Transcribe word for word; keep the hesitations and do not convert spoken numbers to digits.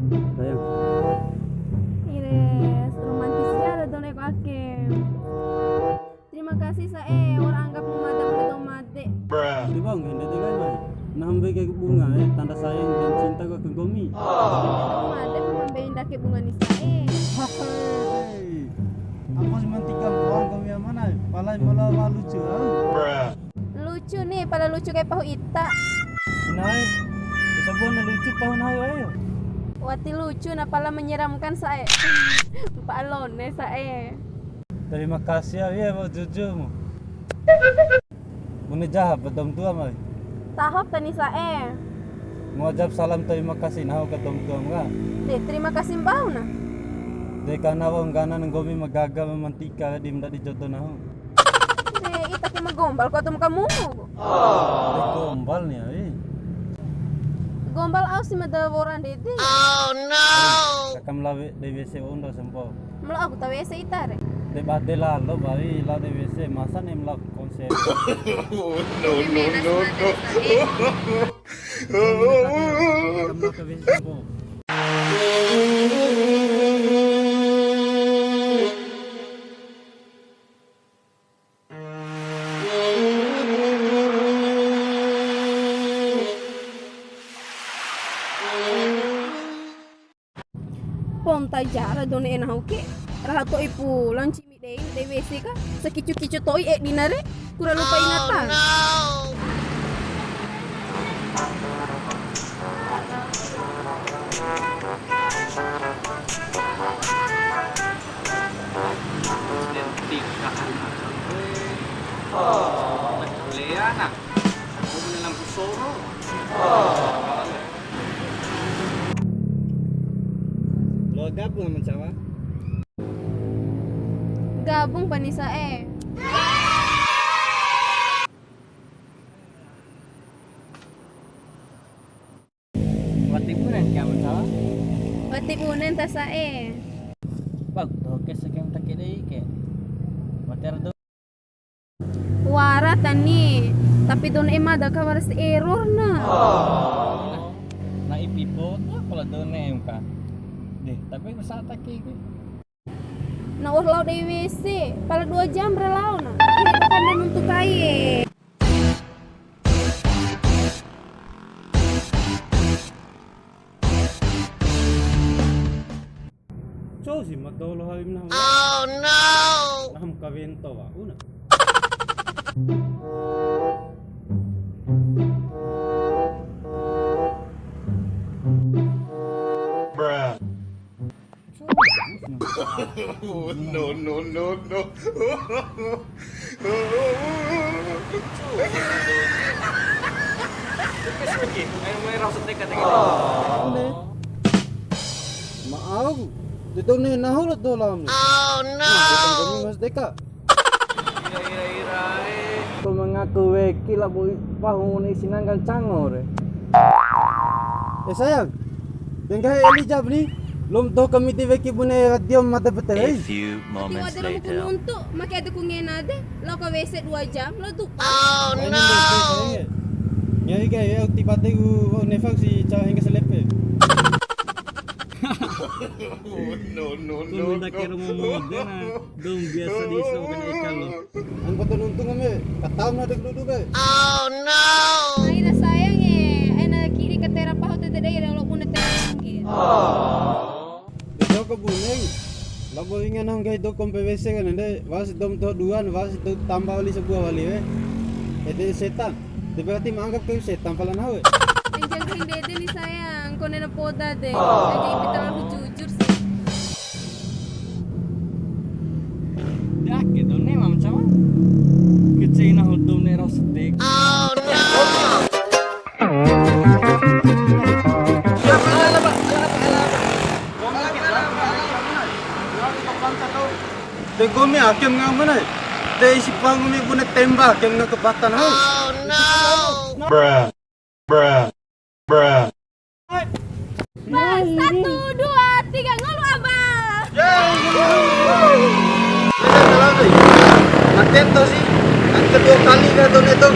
Sayang. Ires, romantis jara done ko ake. Terima kasih, Sa'e, wa'ur anggap mu mada, mada dou made. Ti bang, hende te kai mai. Nah, mbei kai bunga, eh, tanda sayang dan cinta gua ke nggomi. Dou made, ma mbei ndake bunga ni, Sa'e. Hei. Apa sih mantika doang nggomi amanah, eh? Palai mala lucu, ah. Lucu ni, pala lucu kai pahu ita. Nai, bisa buat lucu pahu nahu, ayo. Wati lucu na, pala menyeramkan, Sa'e. Mpa'a lone, Sa'e. Terima kasih ya, ya, buat jujurmu. Bune jaha ba dou tuamu, ai. Taho ta ni, Sa'e. Ngucap salam terima kasih nahu ke dou tuamu ka. De, terima kasih mbau na. De, karena wa'u nggana nggomi ma gaga mantika di ma ndadi jodo nahu. De, ita ke ma gombal ko atum kamu. De, gombal ni, ai. Gombal au si mada wora ndede. Oh no. Kakam lawe de W C undo sempo. Melo aku ta W C ita re. De bade lalo bawi lao de W C, masa ne'e melo konsep. No, no, no, no. Kakam lao ke W C sempo. Ponta jara dou ne'e nahu ke, raho to'i pu lao ncimi dei, dei W C ka, sakicu-kicu to'i e dina re, kura lupa ingatan. Leana. Aku punya lampu soro. Lo gabung sama Jawa? Gabung, Panisa, eh. Wati bunen ke aman sawa? Wati bunen ta sa'e. Bag, doke saking take dei ke. Wati ara do. Wara tani, tapi dou ne'e mada ka waras error na. Nah, ipi foto pala dou ne'e ka. Deh, tapi ku sa take ke. Na wa'ur lao dei W C, pala dua jam ra lao na. Ire ko kanda nuntu kai e. Cou si ma dolo hawi mena. Oh no. Nah, ma kawento wa, una. Bruh. No, no, no, no. Ayo, mulai rasa teka, teka. Ini. Ma au, de dou ne'e nahu la dou lam. Oh, no. Nah, de dou kami mas deka. Ira, ira, ira, eh. Ko mengaku weki labo pahu ni sinangkan cangor, eh. Eh, sayang. De nggahi Elijah ni, lom doho kami di weki bune radio mada bete, eh. A few moments later. Tiwara ku nuntu, make ade ku ngena de, lao ka W C dua jam, lao tupa. Oh, no. Nyai ka ya, tiba te ku, oh, nefak si cawa hengga selepe. No, no, no, no. Ku minta kira mau mode na. Dong biasa di iso kan ikan lo. Angkota nuntu ngame, katam na dek duduk, eh. Oh no. Ai ra sayang e, ena kiri ke tera pahu te dei ra lo bune tera ke. Dou ke buneng. Labo ingan nang gai dou kompe W C kan ende, was dom to duan, was dou tambah wali sebuah wali we. Ede setan. De berarti ma anggap kai setan pala nahu we. Enjang hende de ni sayang, kone na poda de. Aja ipi terlalu jujur sih. Dah, gitu nih, Mam, sama. Kecil nah, utuh nih, rasa sedih. Oh, no. Te nggomi akem ngau mana? Te isi pangu mi bune temba akem ngau kebatan hau. Oh, no. Bruh. Bruh. Bruh. Mas, satu, dua, tiga, ngolu, Abah. Yeay. Latihan tuh sih. Yang kedua kali dah tuh itu.